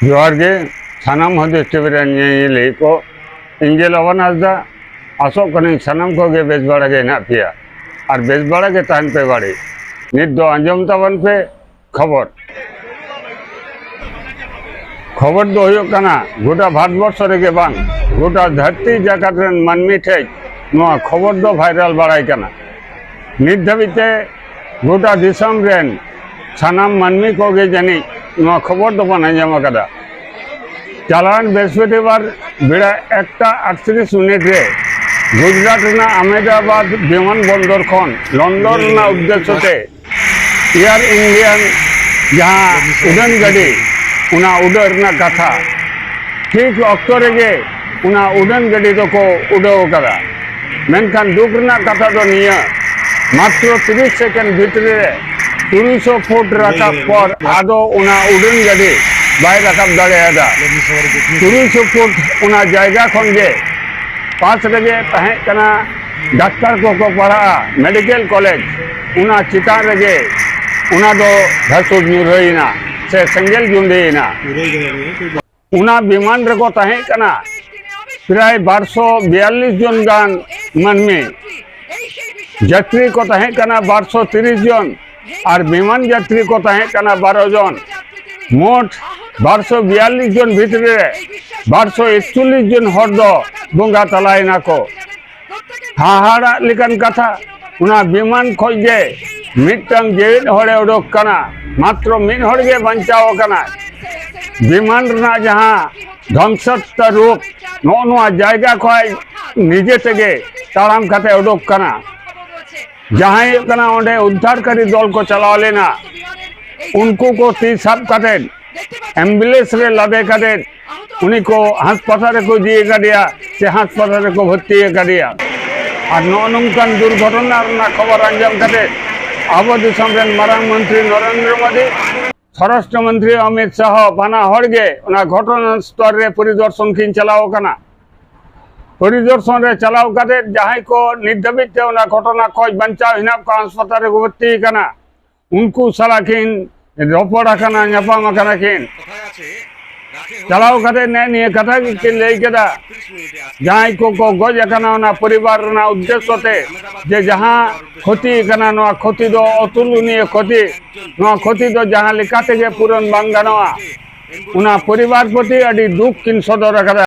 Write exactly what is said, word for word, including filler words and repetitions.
ᱡᱚᱦᱟᱨ ᱜᱮ ᱥᱟᱱᱟᱢ ᱦᱚᱫᱮᱥ ᱴᱤᱵᱷᱤ ᱨᱮᱱ ᱧᱮᱧᱮᱞᱤᱭᱟᱹ ᱠᱚ᱾ ᱤᱧ ᱜᱮ ᱞᱚᱵᱟᱱ ᱦᱟᱸᱥᱫᱟ᱾ ᱟᱥᱚᱜ ᱠᱟᱹᱱᱟᱹᱧ ᱥᱟᱱᱟᱢ ᱠᱚᱜᱮ ᱵᱮᱥ ᱵᱟᱲᱟ ᱜᱮ ᱦᱮᱱᱟᱜ ᱯᱮᱭᱟ ᱟᱨ ᱵᱮᱥ ᱵᱟᱲᱟ ᱜᱮ ᱛᱟᱦᱮᱱ ᱯᱮ ᱵᱟᱲᱮ᱾ ᱱᱤᱛ ᱫᱚ ᱟᱸᱡᱚᱢ ᱛᱟᱵᱚᱱ ᱯᱮ ᱠᱷᱚᱵᱚᱨ᱾ ᱠᱷᱚᱵᱚᱨ ᱫᱚ ᱦᱩᱭᱩᱜ ᱠᱟᱱᱟ, ᱜᱚᱴᱟ ᱵᱷᱟᱨᱚᱛᱵᱚᱨᱥᱚ ᱨᱮᱜᱮ ᱵᱟᱝ, ᱜᱚᱴᱟ ᱫᱷᱟᱹᱨᱛᱤ ᱡᱟᱠᱟᱛ ᱨᱮᱱ ᱢᱟᱹᱱᱢᱤ ᱴᱷᱮᱡ ᱱᱚᱣᱟ ᱠᱷᱚᱵᱚᱨ ᱫᱚ ᱵᱷᱟᱭᱨᱟᱞ ᱵᱟᱲᱟᱭ ᱠᱟᱱᱟ᱾ ᱱᱤᱛ ᱫᱷᱟᱹᱵᱤᱡ ᱛᱮ ᱜᱚᱴᱟ ᱫᱤᱥᱚᱢ ᱨᱮᱱ ᱥᱟᱱᱟᱢ ᱢᱟᱹᱱᱢᱤ ᱠᱚᱜᱮ ᱡᱟᱹᱱᱤᱡ ᱱᱚᱣᱟ ᱠᱷᱚᱵᱚᱨ ᱫᱚᱵᱚᱱ ᱟᱸᱡᱚᱢ ᱟᱠᱟᱫᱟ᱾ ᱪᱟᱞᱟᱣᱮᱱ ᱵᱨᱤᱦᱚᱥᱯᱚᱛᱤᱵᱟᱨ ᱵᱮᱲᱟ ᱮᱠᱴᱟ ᱟᱴᱛᱨᱤᱥ ᱢᱤᱱᱤᱴ ᱨᱮ ᱜᱩᱡᱽᱨᱟᱴ ᱨᱮᱱᱟᱜ ᱟᱦᱢᱮᱫᱟᱵᱟᱫ ᱵᱤᱢᱟᱱ ᱵᱚᱱᱫᱚᱨ ᱠᱷᱚᱱ ᱞᱚᱱᱰᱚᱱ ᱨᱮᱱᱟᱜ ᱩᱫᱽᱫᱮᱥᱥᱚ ᱛᱮ ᱮᱭᱟᱨ ᱤᱱᱰᱤᱭᱟᱱ ᱡᱟᱦᱟᱸ ᱩᱰᱟᱹᱱ ᱜᱟᱹᱰᱤ, ᱚᱱᱟ ᱩᱰᱟᱹᱜ ᱨᱮᱱᱟᱜ ᱠᱟᱛᱷᱟ, ᱴᱷᱤᱠ ᱚᱠᱛᱚ ᱨᱮᱜᱮ ᱚᱱᱟ ᱩᱰᱟᱹᱱ ᱜᱟᱹᱰᱤ ᱫᱚᱠᱚ ᱩᱰᱟᱹᱣ ᱟᱠᱟᱫᱟ᱾ ᱢᱮᱱᱠᱷᱟᱱ ᱫᱩᱠ ᱨᱮᱱᱟᱜ ᱠᱟᱛᱷᱟ ᱫᱚ ᱱᱤᱭᱟᱹ, ᱢᱟᱛᱨᱚ ᱛᱤᱨᱤᱥ ᱥᱮᱠᱮᱱᱰ ᱵᱷᱤᱛᱨᱤ ᱨᱮ ᱛᱩᱨᱩᱭ ᱥᱚ ᱯᱷᱩᱴ ᱨᱟᱠᱟᱵ ᱯᱚᱨ ᱟᱫᱚ ᱚᱱᱟ ᱩᱰᱟᱹᱱ ᱜᱟᱹᱰᱤ ᱵᱟᱭ ᱨᱟᱠᱟᱵ ᱫᱟᱲᱮᱭᱟᱫᱟ᱾ ᱛᱩᱨᱩᱭ ᱥᱚ ᱯᱷᱩᱴ ᱚᱱᱟ ᱡᱟᱭᱜᱟ ᱠᱷᱚᱱ ᱜᱮ ᱯᱟᱥ ᱨᱮᱜᱮ ᱛᱟᱦᱮᱸ ᱠᱟᱱᱟ ᱰᱟᱠᱛᱟᱨ ᱠᱚᱠᱚ ᱯᱟᱲᱦᱟᱜᱼᱟ ᱢᱮᱰᱤᱠᱮᱞ ᱠᱚᱞᱮᱡᱽ, ᱚᱱᱟ ᱪᱮᱛᱟᱱ ᱨᱮᱜᱮ ᱚᱱᱟ ᱫᱚ ᱫᱷᱟᱹᱥᱩᱲ ᱧᱩᱨᱦᱟᱹᱭᱮᱱᱟ ᱥᱮ ᱥᱮᱸᱜᱮᱞ ᱡᱩᱸᱰᱤᱭᱮᱱᱟ᱾ ᱚᱱᱟ ᱵᱤᱢᱟᱱ ᱨᱮᱠᱚ ᱛᱟᱦᱮᱸ ᱠᱟᱱᱟ ᱯᱨᱟᱭ ᱵᱟᱨᱥᱚ ᱵᱤᱭᱟᱞᱞᱤᱥ ᱡᱚᱱ ᱜᱟᱱ ᱢᱟᱹᱱᱢᱤ᱾ ᱡᱟᱛᱨᱤ ᱠᱚ ᱛᱟᱦᱮᱸ ᱠᱟᱱᱟ ᱵᱟᱨᱥᱚ ᱛᱤᱨᱤᱥ ᱡᱚᱱ ᱟᱨ ᱵᱤᱢᱟᱱ ᱡᱟᱛᱨᱤ ᱠᱚ ᱛᱟᱦᱮᱸ ᱠᱟᱱᱟ ᱵᱟᱨᱚ ᱡᱚᱱ᱾ ᱢᱳᱴ ᱵᱟᱨᱥᱚ ᱵᱤᱭᱟᱞᱞᱤᱥ ᱡᱚᱱ ᱵᱷᱤᱛᱨᱤ ᱨᱮ ᱵᱟᱨᱥᱚ ᱮᱠᱪᱚᱞᱞᱤᱥ ᱡᱚᱱ ᱦᱚᱲ ᱫᱚ ᱵᱚᱸᱜᱟ ᱛᱟᱞᱟᱭᱮᱱᱟ ᱠᱚ᱾ ᱦᱟᱦᱟᱲᱟᱜ ᱞᱮᱠᱟᱱ ᱠᱟᱛᱷᱟ, ᱚᱱᱟ ᱵᱤᱢᱟᱱ ᱠᱷᱚᱡ ᱜᱮ ᱢᱤᱫᱴᱟᱝ ᱡᱮᱣᱮᱫ ᱦᱚᱲᱮ ᱚᱰᱚᱠ ᱠᱟᱱᱟ, ᱢᱟᱛᱨᱚ ᱢᱤᱫ ᱦᱚᱲ ᱜᱮ ᱵᱟᱧᱪᱟᱣ ᱟᱠᱟᱱᱟ᱾ ᱵᱤᱢᱟᱱ ᱨᱮᱱᱟᱜ ᱡᱟᱦᱟᱸ ᱫᱷᱚᱝᱥᱚᱛᱛᱟ ᱨᱩᱯ, ᱱᱚᱜᱼᱚ ᱱᱚᱣᱟ ᱡᱟᱭᱜᱟ ᱠᱷᱚᱡ ᱱᱤᱡᱮ ᱛᱮᱜᱮ ᱛᱟᱲᱟᱢ ᱠᱟᱛᱮ ᱚᱰᱚᱠ ᱠᱟᱱᱟ᱾ ᱡᱟᱦᱟᱸᱭ ᱦᱩᱭᱩᱜ ᱠᱟᱱᱟ ᱚᱸᱰᱮ ᱩᱫᱽᱫᱷᱟᱨᱠᱟᱨᱤ ᱫᱚᱞ ᱠᱚ ᱪᱟᱞᱟᱣ ᱞᱮᱱᱟ, ᱩᱱᱠᱩ ᱠᱚ ᱛᱤ ᱥᱟᱵ ᱠᱟᱛᱮ ᱮᱢᱵᱩᱞᱮᱱᱥ ᱨᱮ ᱞᱟᱫᱮ ᱠᱟᱛᱮ ᱩᱱᱤ ᱠᱚ ᱦᱟᱥᱯᱟᱛᱟᱞ ᱨᱮᱠᱚ ᱤᱫᱤ ᱟᱠᱟᱫᱮᱭᱟ ᱥᱮ ᱦᱟᱥᱯᱟᱛᱟᱞ ᱨᱮᱠᱚ ᱵᱷᱚᱨᱛᱤ ᱟᱠᱟᱫᱮᱭᱟ᱾ ᱟᱨ ᱱᱚᱜᱼᱚ ᱱᱚᱝᱠᱟᱱ ᱫᱩᱨᱜᱷᱚᱴᱚᱱᱟ ᱨᱮᱱᱟᱜ ᱠᱷᱚᱵᱚᱨ ᱟᱸᱡᱚᱢ ᱠᱟᱛᱮ ᱟᱵᱚ ᱫᱤᱥᱚᱢ ᱨᱮᱱ ᱢᱟᱨᱟᱝ ᱢᱚᱱᱛᱨᱤ ᱱᱚᱨᱮᱱᱫᱨᱚ ᱢᱳᱫᱤ, ᱥᱚᱨᱟᱥᱴᱨᱚ ᱢᱚᱱᱛᱨᱤ ᱚᱢᱤᱛ ᱥᱟᱦᱚ ᱵᱟᱱᱟ ᱦᱚᱲ ᱜᱮ ᱚᱱᱟ ᱜᱷᱚᱴᱚᱱᱟ ᱥᱛᱷᱚᱞ ᱨᱮ ᱯᱚᱨᱤᱫᱚᱨᱥᱚᱱ ᱠᱤᱱ ᱪᱟᱞᱟᱣ ᱟᱠᱟᱱᱟ᱾ ᱯᱚᱨᱤᱫᱚᱨᱥᱚᱱ ᱨᱮ ᱪᱟᱞᱟᱣ ᱠᱟᱛᱮ ᱡᱟᱦᱟᱸᱭ ᱠᱚ ᱱᱤᱛ ᱫᱷᱟᱹᱵᱤᱡ ᱛᱮ ᱚᱱᱟ ᱜᱷᱚᱴᱚᱱᱟ ᱠᱷᱚᱡ ᱵᱟᱧᱪᱟᱣ ᱦᱮᱱᱟᱜ ᱠᱚᱣᱟ, ᱦᱟᱥᱯᱟᱛᱟᱞ ᱨᱮᱠᱚ ᱵᱷᱚᱨᱛᱤ ᱟᱠᱟᱱᱟ, ᱩᱱᱠᱩ ᱥᱟᱞᱟᱜ ᱠᱤᱱ ᱨᱚᱯᱚᱲ ᱟᱠᱟᱱᱟ, ᱧᱟᱯᱟᱢ ᱟᱠᱟᱱᱟ ᱠᱤᱱ᱾ ᱪᱟᱞᱟᱣ ᱠᱟᱛᱮ ᱱᱮ ᱱᱤᱭᱟᱹ ᱠᱟᱛᱷᱟ ᱜᱮᱠᱤᱱ ᱞᱟᱹᱭ ᱠᱮᱫᱟ, ᱡᱟᱦᱟᱸᱭ ᱠᱚᱠᱚ ᱜᱚᱡ ᱟᱠᱟᱱᱟ ᱚᱱᱟ ᱯᱚᱨᱤᱵᱟᱨ ᱨᱮᱱᱟᱜ ᱩᱫᱽᱫᱮᱥᱥᱚ ᱛᱮ, ᱡᱮ ᱡᱟᱦᱟᱸ ᱠᱷᱚᱛᱤ ᱠᱟᱱᱟ, ᱱᱚᱣᱟ ᱠᱷᱚᱛᱤ ᱫᱚ ᱚᱛᱩᱞᱚᱱᱤᱭᱚ ᱠᱷᱚᱛᱤ, ᱱᱚᱣᱟ ᱠᱷᱚᱛᱤ ᱫᱚ ᱡᱟᱦᱟᱸ ᱞᱮᱠᱟ ᱛᱮᱜᱮ ᱯᱩᱨᱚᱱ ᱵᱟᱝ ᱜᱟᱱᱚᱜᱼᱟ᱾ ᱚᱱᱟ ᱯᱚᱨᱤᱵᱟᱨ ᱯᱨᱚᱛᱤ ᱟᱹᱰᱤ ᱫᱩᱠ ᱠᱤᱱ ᱥᱚᱫᱚᱨ ᱟᱠᱟᱫᱟ᱾